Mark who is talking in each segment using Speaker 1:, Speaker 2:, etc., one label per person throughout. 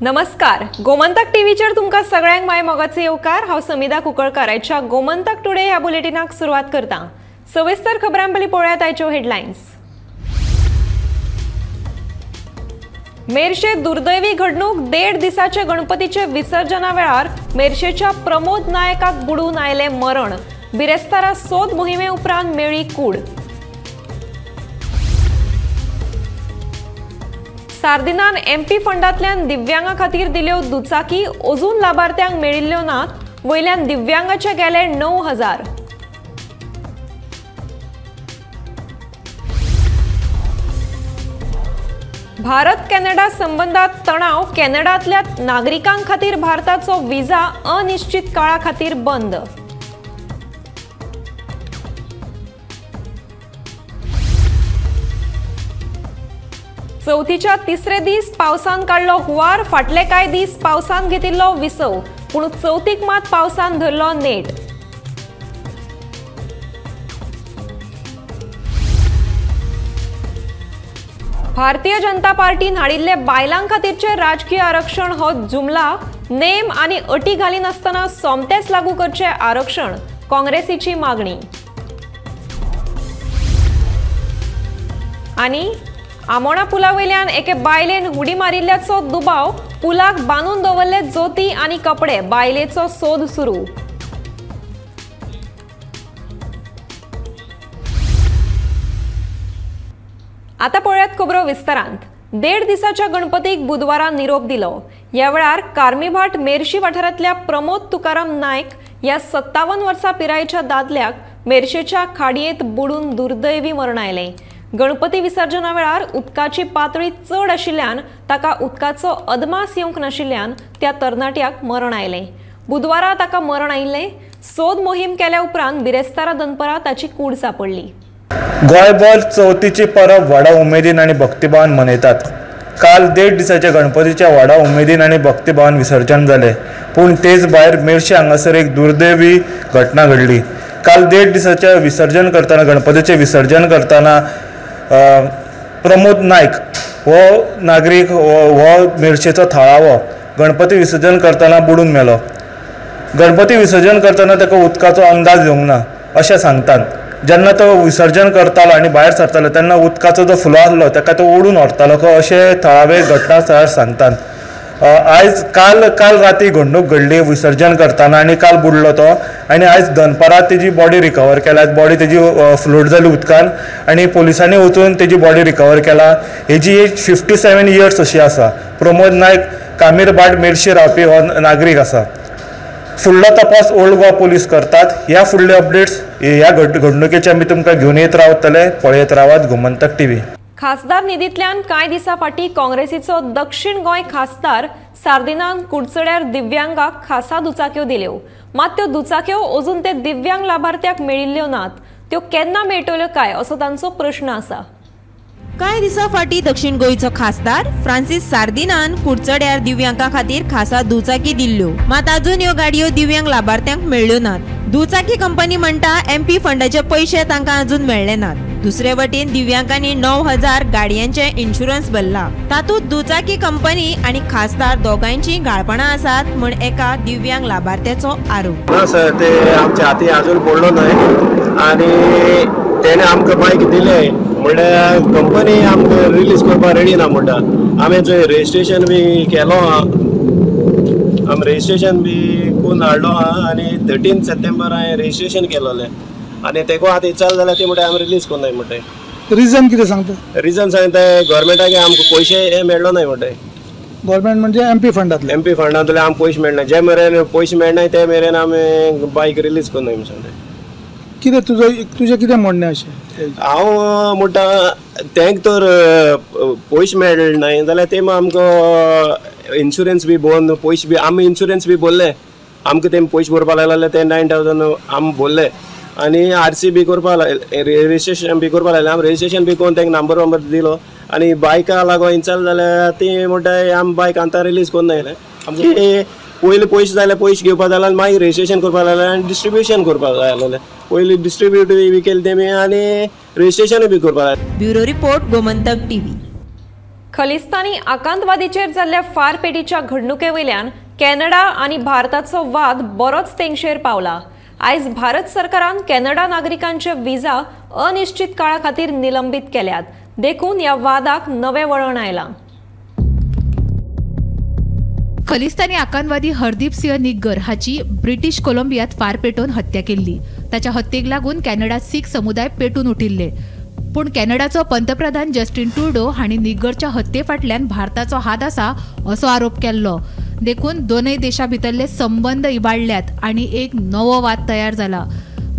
Speaker 1: नमस्कार, गोमंतक टीव्हीचेर तुमकां सगळ्यांक my मोगाचो येवकार। हांव समिधा कुंकळकार आयच्या गोमंतक टुडे ह्या बुलेटिनाक सुरवात करता। सविस्तर खबरां पयलीं पळोवया आयच्यो हेडलायन्स। मेरशे दुर्दैवी घडणूक, 1.5 दिसाचे गणपतीचे विसर्जना वेळार मेरशेच्या प्रमोद नायकाक बुडून आयलें मरण। बिरेस्तारा सोद मोहिमे उपरांत मेळ्ळी कूड। सार्दिनान एमपी फंडांतल्यान दिव्यांगा खातीर दिल्यो दुचाकी, अजून लाभार्थ्यांक मेळिल्ल्यो नात, वयल्यान दिव्यांगाचे गेले 9,000। भारत कॅनडा संबंधात तणाव, कॅनडांतल्या नागरिकां खातीर भारताचो व्हिसा अनिश्चित काळा खातीर बंद। चवथीच्या तिसरे दीस पावसान काडलो हुंवार, फाटले कांय दीस पावसान घेतिल्लो विसव, पूण चवथीक मात पावसान धरलो नेट। भारतीय जनता पार्टीन हाडिल्ले बायलां खातीरचे राजकीय आरक्षण हो जुमला, नेम आनी अटी घालिनासतना सोमतेच लागू करचे आरक्षण, काँग्रेसीची मागणी। आनी आमोणा पुला वयल्यान एके बायलेन उडी मारिल्ल्याचो दुबाव, पुलाक बांदून दवरले जोती आनी कपडे, बायलेचो सोद सुरू। आता पळयात खबरो विस्तारांत। 1.5 दिसाच्या गणपतीक बुधवारा निरोप दिलो। ह्या वेळार कार्मीभाट मेरशी वाठारांतल्या प्रमोद तुकाराम नायक ह्या 57 वर्सां पिरायेच्या दादल्याक मेरशेच्या खाडयेंत बुडून दुर्दैवी मरण आयलें। गणपती विसर्जना वेळार उदकाची पातळी चड आशिल्ल्यान ताका उदकाचो अदमास येवंक नाशिल्ल्यान त्या तरणाट्याक मरण आयलें। बुधवारा ताका मरण आयिल्लें। सोद मोहीम केल्या उपरांत बिरेस्तारा दनपरां ताची कूड सापडली।
Speaker 2: गोंयभर चवथीची परब व्हडा उमेदीन आनी भक्तिभावान मनयतात। काल 1.5 दिसाच्या गणपतीच्या व्हडा उमेदीन आनी भक्तिभावान विसर्जन जालें, पूण तेच भायर मेरशे हांगासर एक दुर्दैवी घटना घडली। काल 1.5 दिसाच्या विसर्जन करतना, गणपतीचें विसर्जन करतना प्रमोद नायक हो नागरीक हो मेरशेचो थळावो गणपती विसर्जन करतना बुडून मेलो। गणपती विसर्जन करतना ताका उदकाचो अंदाज येवंक ना अशें सांगतात। जेन्ना तो विसर्जन करतालो आनी भायर सरतालो तेन्ना उदकाचो जो फ्लो आसलो ताका तो ओडून व्हरतालो अशें थळावे घटना स्थळार सांगतात। आयज काल काल राती घडणूक घडली विसर्जन करतना आनी काल बुडलो तो आनी आयज दनपारां तेजी बॉडी रिकवर केला। बॉडी तेजी फ्लोट जाली उदकान आनी पोलिसांनी वचून तेजी बॉडी रिकवर केला। हेजी एज 57 इयर्स अशी आसा। प्रमोद नायक कामीरभाट मेरशे रावपी हो नागरीक आसा। फुडलो तपास ओल्ड गोवा पोलीस करतात। ह्या फुडले अपडेट्स ह्या घडणुकेचे आमी तुमकां घेवन येत रावतले। पळयत रावात गोमंतक टीव्ही।
Speaker 1: खासदार निधींतल्यान कांय दिसां फाटीं काँग्रेसीचो दक्षिण गोंय खासदार सार्दिनान कुडचड्यार दिव्यांगाक खासा दुचाक्यो दिल्यो, मात त्यो दुचाक्यो अजून ते दिव्यांग लाभार्थ्याक मेळिल्ल्यो नात। त्यो केन्ना मेळटल्यो काय असो तांचो प्रश्न आसा।
Speaker 3: कांय दिसां फाटीं दक्षिण गोंयचो खासदार फ्रांसीस सार्दिनान कुडचड्यार दिव्यांगा खातीर खासा दुचाकी दिल्ल्यो, मात अजून ह्यो गाडयो दिव्यांग लाभार्थ्यांक मेळ्ळ्यो नात। दुचाकी कंपनी म्हणटा एमपी फंडाचे पयशे तांकां अजून मेळ्ळे नात। दुसरे वटेन दिव्यांगांनी 9,000 गाडयांचे इन्शुरन्स भरला, तातूंत दुचाकी कंपनी आनी खासदार दोगांयची गाळपणां आसात म्हण एका दिव्यांग लाभार्थ्याचो आरोप।
Speaker 4: ना सर, ते आमच्या हाती अजून पडलो न्हय आनी तेणे आमकां बायक दिले म्हणल्यार कंपनी आमकां रिलीज करपाक रेडी ना म्हणटा। आमी जो रजिस्ट्रेशन बी केलो आहा, आमी रजिस्ट्रेशन बी करून हाडलो आहा आनी 13 सप्टेंबर हांवें रजिस्ट्रेशन केलोलें आनी तेको आतां विचारलें जाल्यार ती म्हणटा आमी रिलीज करनाय म्हणटा।
Speaker 5: रिजन कितें सांगता?
Speaker 4: रिजन सांगता गव्हर्मेंटाक आमकां पयशे हे मेळ्ळो नाय म्हणटा।
Speaker 5: गव्हर्मेंट म्हणजे एमपी फंडांतले?
Speaker 4: एमपी फंडांतले आमकां पयशे मेळना, जे मेरेन पयशे मेळनाय ते मेरेन आमी बायक रिलीज करनाय म्हूण सांगता।
Speaker 5: कितें तुजें कितें म्हणणें अशें?
Speaker 4: हांव म्हणटा तेंक तर पयशे मेळ्ळे नाय जाल्यार ते आमकां इन्शुरन्स बी भरून पयशे बी आमी इन्शुरन्स बी भरले, आमकां तेमी पयशे भरपाक लागले ते 9,000 आमी भरले आनी आर सी बी करपाक लायले, रजिस्ट्रेशन बी करपाक लायलें। आमी रजिस्ट्रेशन बी करून तांकां नंबर वंबर दिलो आनी बायका लागून विचारलें जाल्यार ती म्हणटा आमी बायक आतां रिलीज करून आयले। आमचे पयलीं पयशे जाल्यार पयशे घेवपाक जाय मागीर रजिस्ट्रेशन करपाक जाय आनी डिस्ट्रिब्युशन करपाक जाय आसलें। पयलीं डिस्ट्रिब्यूट बी केलें तेमी आनी रजिस्ट्रेशन बी करपाक जाय।
Speaker 3: Bureau report, Gomantak TV.
Speaker 1: Khalistani आकांतवादीचेर जाल्ल्या फारपेटीच्या घडणुके वयल्यान कॅनडा आनी भारताचो वाद बरोच तेंगशेर पावला। आयज भारत सरकारान कॅनडा नागरिकांचे विजा अनिश्चित काळा खातीर निलंबीत केल्यात, देखून ह्या वादाक नवें वळण आयलां।
Speaker 6: खलिस्तानी आकांतवादी हरदीप सिंह निग्गर हाची ब्रिटीश कोलंबियात फार पेटोवन हत्या केल्ली। ताच्या हत्येक लागून कॅनडा सीख समुदाय पेटून उठिल्ले। पूण कॅनडाचो पंतप्रधान जस्टीन ट्रुडो हांणी निग्गरच्या हत्ये फाटल्यान भारताचो हात आसा असो आरोप केल्लो। देखून दोनय देशां भितरले संबंद इबाडल्यात आनी एक नवो वाद तयार जाला।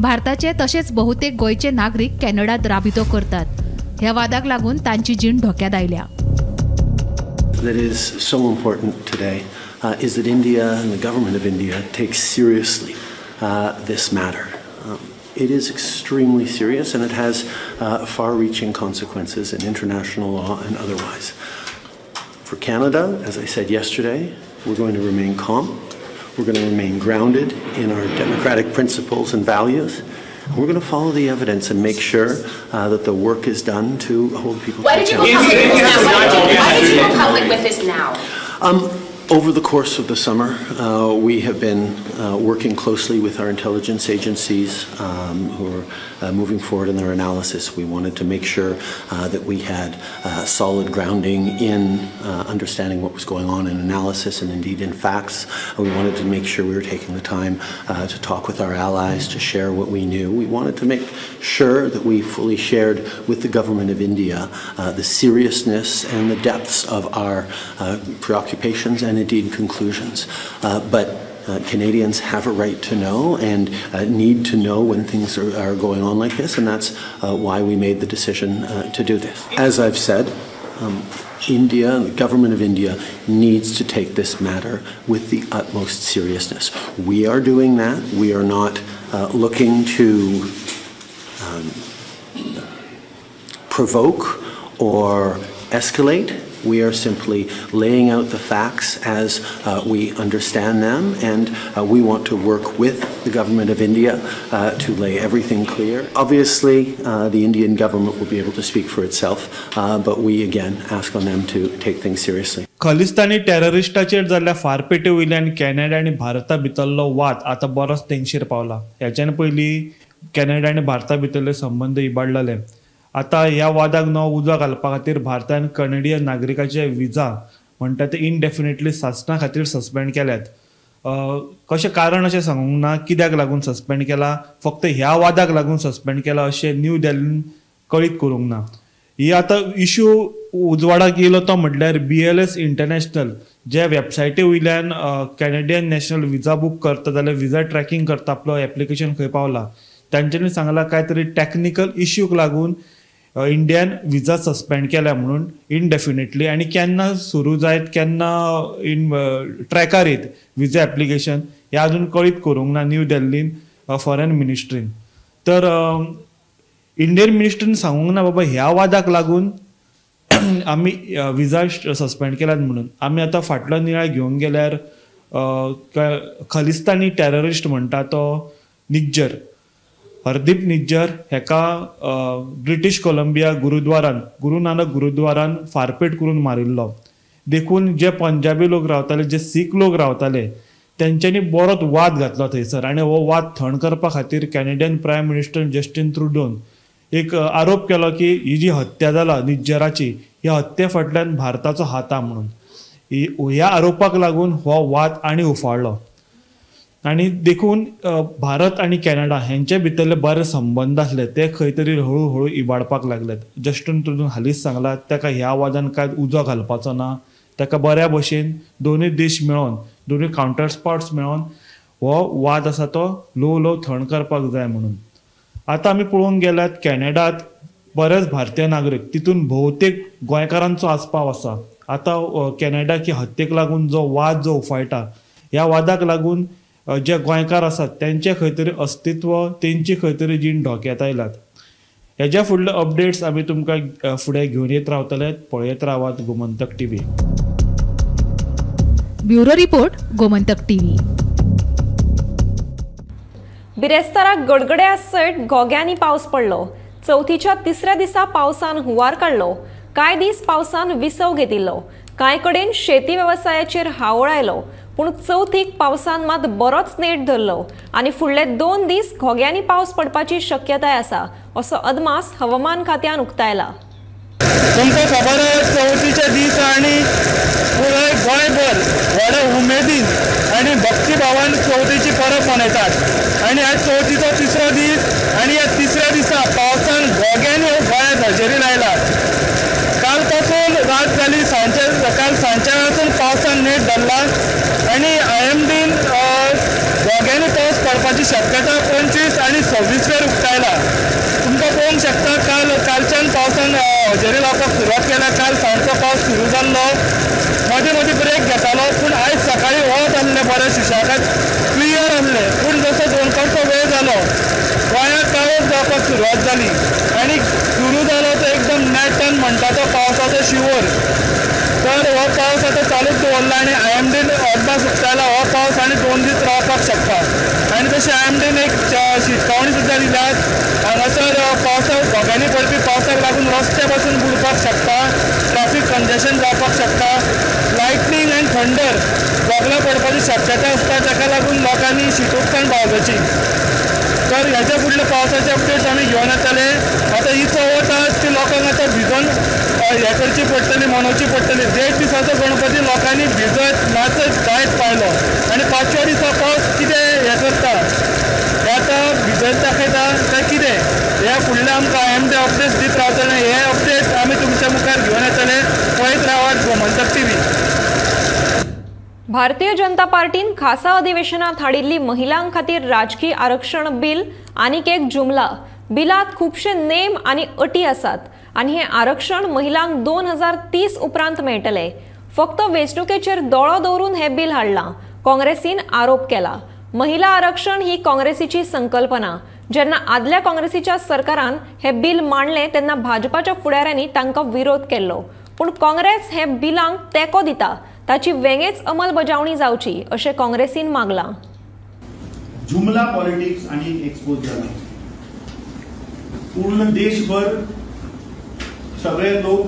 Speaker 6: भारताचे तशेंच बहुतेक गोंयचे नागरीक कॅनडात राबितो करतात। ह्या वादाक लागून तांची जीण धोक्यात आयल्या।
Speaker 7: That is so important today is that India and the government of India takes seriously this matter. It is extremely serious and it has far-reaching consequences in international law and otherwise. For Canada, as I said yesterday, we're going to remain calm. We're going to remain grounded in our democratic principles and values. We're going to follow the evidence and make sure that the work is done to hold people to account.
Speaker 8: Why did you go public with this now?
Speaker 7: Over the course of the summer, we have been working closely with our intelligence agencies who are moving forward in their analysis. We wanted to make sure that we had solid grounding in understanding what was going on in analysis and indeed in facts. We wanted to make sure we were taking the time to talk with our allies, to share what we knew. We wanted to make sure that we fully shared with the government of India the seriousness and the depths of our preoccupations and indeed conclusions. But Canadians have a right to know and need to know when things are going on like this, and that's why we made the decision to do this. As I've said, India and the government of India needs to take this matter with the utmost seriousness. We are doing that. We are not looking to provoke or escalate. We are simply laying out the facts as we understand them, and we want to work with the government of India to lay everything clear. Obviously, the Indian government will be able to speak for itself, but we again ask on them to take things seriously.
Speaker 2: Khalistani टेररिस्टाचेर जाल्ल्या फारपेटे वयल्यान Canada आनी भारता भितरलो वाद आतां बरोच तेंगशेर पावला। ह्याच्यान पयलीं कॅनडा आनी भारता भितरले संबंद इबाडलेले। आतां ह्या वादाक नवो उजो घालपा खातीर भारतान कॅनेडियन नागरिकाचे विजा म्हणटा ते इनडेफिनेटली सासणा खातीर सस्पेंड केल्यात। कशें कारण अशें सांगूंक ना कित्याक लागून सस्पेंड केला, फक्त ह्या वादाक लागून सस्पेंड केला अशें न्यू दिल्लीन कळीत करूंक ना। ही आतां इश्यू उजवाडाक येयलो तो म्हटल्यार BLS international जे वेबसायटी वयल्यान कॅनेडियन नॅशनल विजा बूक करता जाल्यार विजा ट्रॅकिंग करता आपलो एप्लिकेशन खंय पावला, तांच्यांनी सांगलां कांय तरी टॅक्निकल इश्यूक लागून इंडियन विजा सस्पेंड केल्या म्हणून इनडेफिनेटली, आनी केन्ना सुरू जायत केन्ना इन ट्रॅकार येत विजा एप्लिकेशन हें अजून कळीत करूंक ना न्यू दिल्लीन फॉरेन मिनिस्ट्रीन। तर इंडियन मिनिस्ट्रीन सांगूंक ना बाबा ह्या वादाक लागून आमी विजा सस्पेंड केल्यात म्हणून। आमी आतां फाटलो नियाळ घेवन गेल्यार खलिस्तानी टेररिस्ट म्हणटा तो निज्जर, हरदीप निज्जर हेका ब्रिटीश कोलंबिया गुरुद्वारान, गुरु नानक गुरुद्वारान फारपेट करून मारिल्लो। देखून जे पंजाबी लोक रावताले, जे सीख लोक रावताले तेंच्यांनी बरोच वाद घातलो थंयसर, आनी हो वाद थंड करपा खातीर कॅनेडियन प्रायम मिनिस्टर जस्टीन ट्रुडोन एक आरोप केलो की ही जी हत्या जाला निज्जराची, ह्या हत्ये फाटल्यान भारताचो हात आहा म्हणून। ह्या आरोपाक लागून हो वाद आनी उफाळ्ळो आनी देखून भारत आनी कॅनडा हेंचे भितरले बरे संबंद आसले ते खंय तरी हळू हळू इबाडपाक लागले। जस्टीन ट्रुडोन हालींच सांगला ताका ह्या वादान कांय उजो घालपाचो ना, ताका बऱ्या भशेन दोनूय देश मेळोन, दोनूय कावंटरपार्ट्स मेळोन हो वाद आसा तो ल्हव ल्हव थंड करपाक जाय म्हणून। आतां आमी पळोवंक गेल्यार कॅनडात बरेच भारतीय नागरीक, तितून भोवतेक गोंयकारांचो आस्पाव आसा। आतां कॅनडाची हत्येक लागून जो वाद जो उफाळटा, ह्या वादाक लागून जे गोंयकार आसात तेंचें खंय तरी अस्तित्व, तेंची खंय तरी जीण धोक्यात आयल्यात। हेज्या फुडले अपडेट्स आमी तुमकां फुडें घेवन येत रावतले। पळयत रावात Gomantak TV.
Speaker 6: Bureau report, Gomantak TV.
Speaker 1: बिरेस्ताराक गडगड्या सयत घोग्यांनी पावस पडलो। चवथीच्या तिसऱ्या दिसा पावसान हुंवार काडलो। कांय दीस पावसान विसव घेतिल्लो. कांय कडेन शेती वेवसायाचेर हावळ आयलो, पूण चवथीक पावसान मात बरोच नेट धरलो आनी फुडले 2 दीस घोग्यांनी पावस पडपाची शक्यताय आसा असो अदमास हवामान खात्यान उक्तायला.
Speaker 2: तुमकां खबर आसा चवथीचे दीस आनी पुराय गोंयभर व्हडा उमेदीन आनी भक्तिभावान चवथीची परब मनयतात आनी ह्या चवथीचो तिसरो दीस आनी ह्या तिसऱ्या दिसा पावसान घोग्यांनी गोंयांत हजेरी लायला. कालपासून रात जाली, सांजच्या काल सांजच्या वेळासून पावसान नेट धरला आनी आयएमडीन घोग्यांनी पावस पडपाची शक्यता 25 आनी 26 वेर उक्तायला. तुमकां पळोवंक शकता कालच्यान पावसान हजेरी लावपाक सुरवात केल्या. काल सांजचो पावस सुरू जाल्लो, मदीं मदीं ब्रेक घेतालो, पूण आयज सकाळीं वत आसलें बरें, सुशेगाद क्लियर आसलें. पूण जसो दोनपारचो वेळ जालो गोंयांत काळोख जावपाक सुरवात जाली आनी सुरू जालो तो एकदम नेटान म्हणटा तो पावसाचो शिंवर. तर हो पावस आतां चालूच दवरला आनी आयएमडीन अदमास उक्तायला हो पावस आनी 2 दीस रावपाक शकता. आनी तशें आयएमडीन एक शिटकावणी सुद्दां दिल्यात, हांगासर पावसाक घोग्यांनी पडपी पावसाक लागून रस्ते पासून बुडपाक शकता, ट्रॅफिक कंजेशन जावपाक शकता, लायटनींग आनी थंडर गोगलां पडपाची शक्यता आसता, ताका लागून लोकांनी शिटूकसाण बाळगुची. तर ह्याच्या फुडले पावसाचे अपडेट्स आमी घेवन येतले. आतां ही चवथ आसा ती लोकांक आतां भिजोन हें करची पडटली, मनोवची पडटली. 1.5 दिसाचो गणपती लोकांनी भिजत नाचत गायत पायलो आनी 5व्या दिसा पावस कितें हें करता हें आतां भिजत दाखयता काय कितें ह्या फुडले आमकां आयएमडी अपडेट्स दीत रावतले. हे अपडेट्स आमी तुमच्या मुखार घेवन येतले. पळयत रावात गोमंतक टीव्ही.
Speaker 1: भारतीय जनता पार्टीन खासा अधिवेशनात हाडिल्ली महिलां खातीर राजकीय आरक्षण बिल आनीक एक जुमला. बिलात खुबशे नेम आनी अटी आसात आनी हें आरक्षण महिलांक 2030 उपरांत मेळटलें. फक्त वेंचणुकेचेर दोळो दवरून हें बिल हाडलां, काँग्रेसीन आरोप केला. महिला आरक्षण ही काँग्रेसीची संकल्पना. जेन्ना आदल्या काँग्रेसीच्या सरकारान हें बिल मांडलें तेन्ना भाजपाच्या फुडाऱ्यांनी तांकां विरोध केल्लो, पूण काँग्रेस हे बिलांक तेंको दिता, ताची वेगळीच अंमलबजावणी जावची अशें काँग्रेसीन मागलां.
Speaker 9: जुमला पॉलिटिक्स आनी एक्सपोज जाला. पूर्ण देशभर सगळे लोक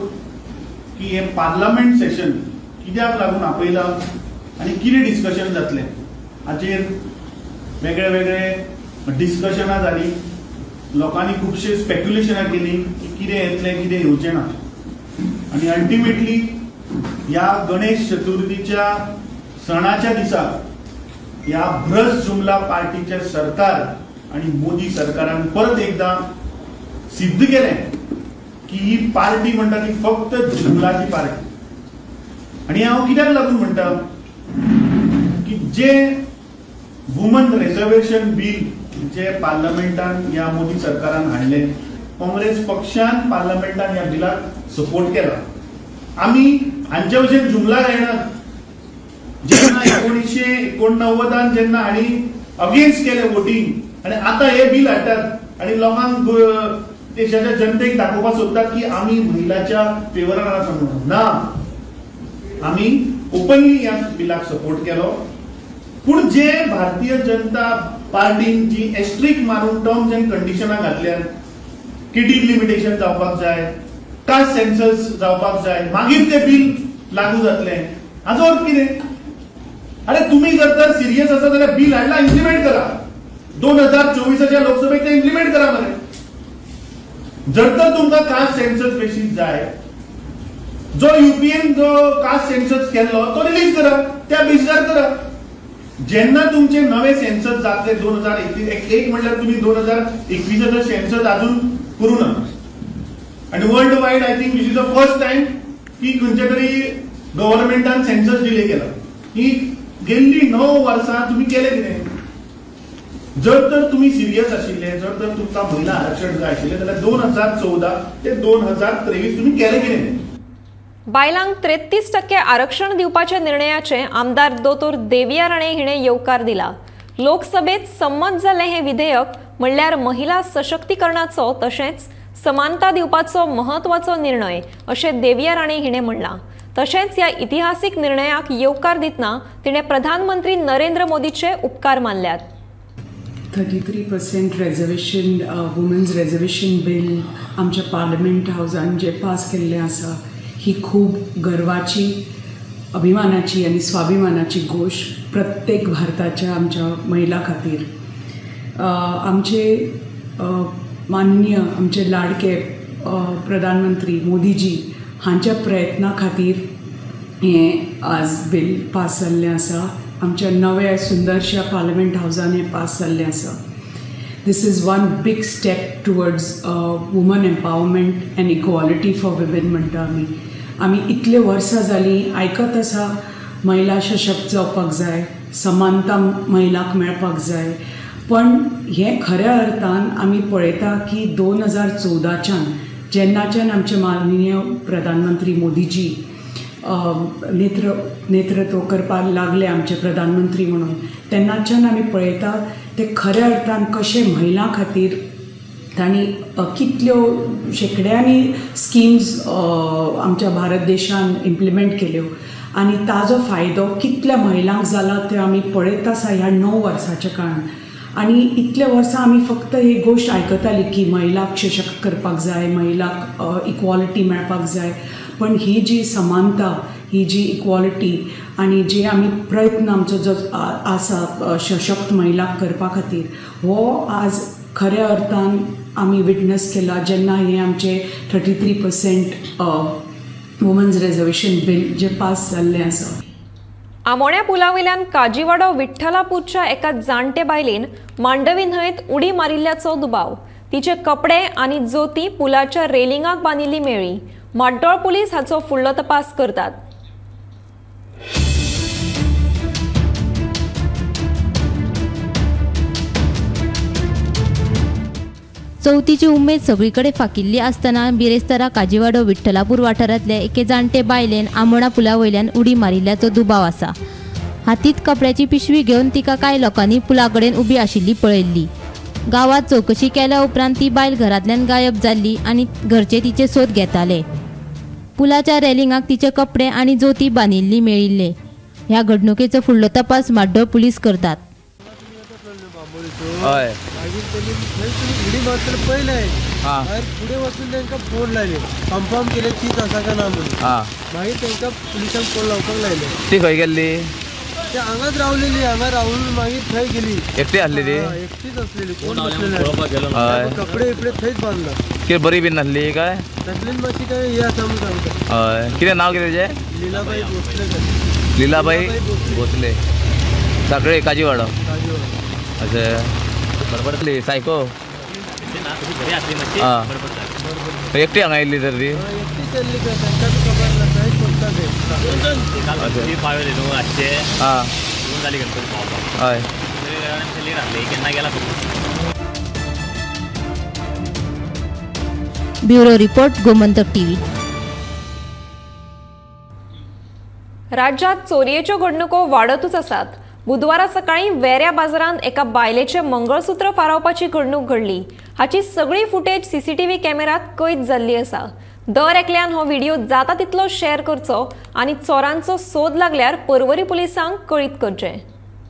Speaker 9: की हे पार्लमेंट सेशन कित्याक लागून आपयला आनी कितें डिस्कशन जातलें हाचेर वेगळे वेगळे डिस्कशनां जालीं. लोकांनी खुबशे स्पेक्युलेशनां केलीं की कितें येतलें कितें येवचें ना आनी अल्टिमेटली ह्या गणेश चतुर्थीच्या सणाच्या दिसा ह्या भ्रष्ट जुमला पार्टीचे सरकार आनी मोदी सरकारान परत एकदा सिद्ध केलें की ही पार्टी म्हणटा ती फक्त जुमलाची पार्टी. आनी हांव कित्याक लागून म्हणटा की जे वुमन रिजर्वेशन बील जे पार्लमेंटान ह्या मोदी सरकारान हाडलें, काँग्रेस पक्षान पार्लमेंटान ह्या बिलाक सपोर्ट केला. आमी हांचे भशेन जुमला घायनात. जेन्ना 1989 जेन्ना हांणी अगेन्स्ट केलें वोटींग आनी आतां हे बील हाडटात आनी लोकांक देशाच्या जनतेक दाखोवपाक सोदतात की आमी महिलाच्या फेवरान आसा म्हणून. ना, आमी ओपनली ह्या बिलाक सपोर्ट केलो. पूण जे भारतीय जनता पार्टीन जी एस्ट्रीक मारून टर्म्स एंड कंडिशनां घातल्यात की डिलिमिटेशन जावपाक जाय, कास्ट सेन्सस जावपाक जाय, मागीर ते बील लागू जातलें, हाचो अर्थ कितें? अरे तुम्ही जर तर सिरियस आसा जाल्यार बील हाडला, इम्प्लिमेंट करा. 2024 लोकसभेक ते इम्प्लिमेंट करा मरे. जर तर तुमकां कास्ट सेन्सस बेसीस जाय, जो युपीएन जो कास्ट सेन्सस केल्लो तो रिलीज करा, त्या बेसीसार करा. जेन्ना तुमचे नवे सेन्सस जातले 2021, एक म्हणल्यार तुमी 2021 सेन्सस अजून करूं ना. आनी world wide I think this is the first time की खंयच्या तरी गव्हर्मेंटान सेन्सस डिले केला. ही गेल्ली 9 वर्सां तुमी केले कितें? जर तर तुमी सिरियस आशिल्ले, जर तर तुमकां महिला आरक्षण जाय आशिल्लें जाल्यार 2014 ते 2023 तुमी केले कितें?
Speaker 1: बायलांक 33% आरक्षण दिवपाच्या निर्णयाचे आमदार दोतोर देविया राणे हिणे येवकार दिला. लोकसभेत संमत जाल्लें हें विधेयक म्हणल्यार महिला सशक्तीकरणाचो तशेंच समानता दिवपाचो महत्वाचो निर्णय अशें देविया राणे हिणे म्हणलां. तशेंच ह्या इतिहासीक निर्णयाक येवकार दितना तिणें प्रधानमंत्री नरेंद्र मोदीचे उपकार मानल्यात.
Speaker 10: 33% reservation women's reservation bill आमच्या पार्लमेंट हावजान जे पास केल्लें आसा ही खूब गर्वाची, अभिमानाची आनी स्वाभिमानाची गोश्ट प्रत्येक भारताच्या आमच्या महिला खातीर. आमचे माननीय आमचे लाडके प्रधानमंत्री मोदीजी हांच्या प्रयत्ना खातीर हें आज बील पास जाल्लें आसा. आमच्या नव्या सुंदरशा पार्लमेंट हावजान हें पास जाल्लें आसा. This is one big step towards woman empowerment and equality for women म्हणटा आमी. आमी इतले वर्सां जालीं आयकत आसा महिला सशक्त जावपाक जाय, समानता महिलाक मेळपाक जाय, पण हें खऱ्या अर्थान आमी पळयता की 2014च्यान जेन्नाच्यान आमचे माननीय प्रधानमंत्री मोदीजी नेतृत्व करपाक लागले आमचे प्रधानमंत्री म्हणून, तेन्नाच्यान आमी पळयता ते खऱ्या अर्थान कशें महिलां खातीर तांणी कितल्यो शेंकड्यांनी स्किम्स आमच्या भारत देशान इम्प्लिमेंट केल्यो आनी ताजो फायदो कितल्या महिलांक जाला ते आमी पळयत आसा ह्या 9 वर्साच्या काळान. आनी इतल्या वर्सां आमी फक्त ही गोश्ट आयकताली की महिलाक सशक्त करपाक जाय, महिलाक इक्वॉलिटी मेळपाक जाय, पण ही जी समानता, ही जी इक्वॉलिटी आनी जे आमी प्रयत्न आमचो जो आसा सशक्त महिलाक करपा खातीर हो आज खऱ्या अर्थान आमी विटनस केला जेन्ना हें आमचें 33% वुमन्स रिजर्वेशन बील जे पास जाल्लें आसा.
Speaker 1: आमोण्या पुलावयल्यान काजीवाडो विठ्ठलापूरच्या एका जाणटे बायलेन मांडवी न्हंयेत उडी मारिल्ल्याचो दुबाव. तिचे कपडे आनी जोती पुलाच्या रेलिंगाक बांदिल्ली मेळ्ळी. माड्डोळ पुलीस हाचो फुडलो तपास करतात.
Speaker 3: चवथीची उमेद सगळीकडे फाकिल्ली आसतना बिरेस्तारा काजीवाडो विठ्ठलापूर वाठारांतले एके जाणटे बायलेन आमोणा पुला वयल्यान उडी मारिल्ल्याचो दुबाव आसा. हातीत कपड्याची पिशवी घेवन तिका कांय लोकांनी पुला कडेन उबी आशिल्ली पळयल्ली. गांवांत चवकशी केल्या उपरांत ती बायल घरांतल्यान गायब जाल्ली आनी घरचे तिचे सोद घेताले. पुलाच्या रेलिंगाक तिचे कपडे आनी जोती बांदिल्ली मेळिल्ले. ह्या घडणुकेचो फुडलो तपास माड्डोळ पुलीस करतात.
Speaker 11: हय, मागीर तेणी थंय उडी मारतना पयलें, मागीर फुडें वचून तांकां फोन लायले, कन्फर्म केले तीच आसा काय ना म्हणून. मागीर तांकां पुलिसांक फोन लावपाक लायले.
Speaker 12: ती खंय गेल्ली?
Speaker 11: ते हांगाच रावलेली, हांगा रावून मागीर थंय गेली.
Speaker 12: एकटी आसली ती?
Speaker 11: एकटीच आसलेली, कोण नसलेले. कपडे बिपडे थंयच बांदला.
Speaker 12: कितें बरी बीन नासली काय?
Speaker 11: तकलीन मातशी काय हे आसा म्हणून सांगता.
Speaker 12: हय, कितें नांव कितें तेजें?
Speaker 11: लीलाबाई भोसले.
Speaker 12: लीलाबाई भोसले, साखळे, काजीवाडो. अशें बरोबर. सायको एकटी हांगा येयल्ली तर ती? हय.
Speaker 3: Bureau report, Gomantak TV.
Speaker 1: राज्यात चोरयेच्यो घडणुको वाडतूच आसात. बुधवारा सकाळी वेऱ्या बाजारांत एका बायलेचें मंगळसूत्र फारावपाची घडणूक घडली. हाची सगळी फुटेज सीसीटीव्ही कॅमेरात कैद जाल्ली आसा. दर एकल्यान हो व्हिडिओ जाता तितलो शेअर करचो आनी चोरांचो सोद लागल्यार पर्वरी पुलिसांक कळीत करचें.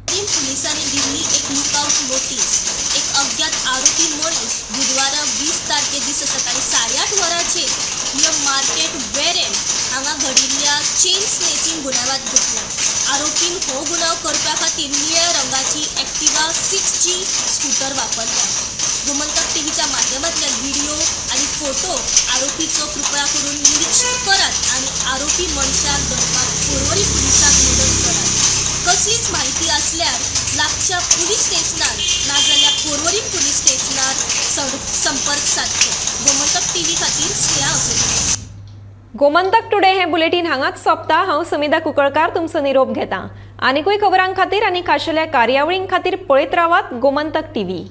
Speaker 13: पुलिसांनी दिल्ली एक लुकआउट नोटीस. एक अज्ञात आरोपी मनीस बुधवारा 20 तारखे दिसा सकाळी 8:30 वरांचेर नियर मार्केट वेरेम हांगा घडिल्ल्या चेन स्नॅचिंग गुन्यांवांत घुसला. आरोपीन हो गुन्यांव करपा खातीर निळ्या रंगाची एक्टिवा 6G स्कूटर वापरल्या. गोमंतक टीव्हीच्या माध्यमांतल्यान व्हिडिओ आनी फोटो आरोपीचो कृपया करून निरीक्षण करात आनी आरोपी मनशाक धरपाक पर्वरी पुलिसांक मदत करात. कसलीच माहिती असल्यार लागच्या पुलीस स्टेशनार नाजाल्यार पर्वरी पुलीस स्टेशनार संपर्क सादचो. गोमंतक टीव्ही खातीर स्नेहा असोली.
Speaker 1: गोमंतक टुडे हे बुलेटीन हांगाच सोंपता. हांव समिधा कुकळकार तुमचो निरोप घेता. आनीकूय खबरां खातीर आनी खाशेल्या कार्यावळीं खातीर पळयत रावात गोमंतक टीव्ही.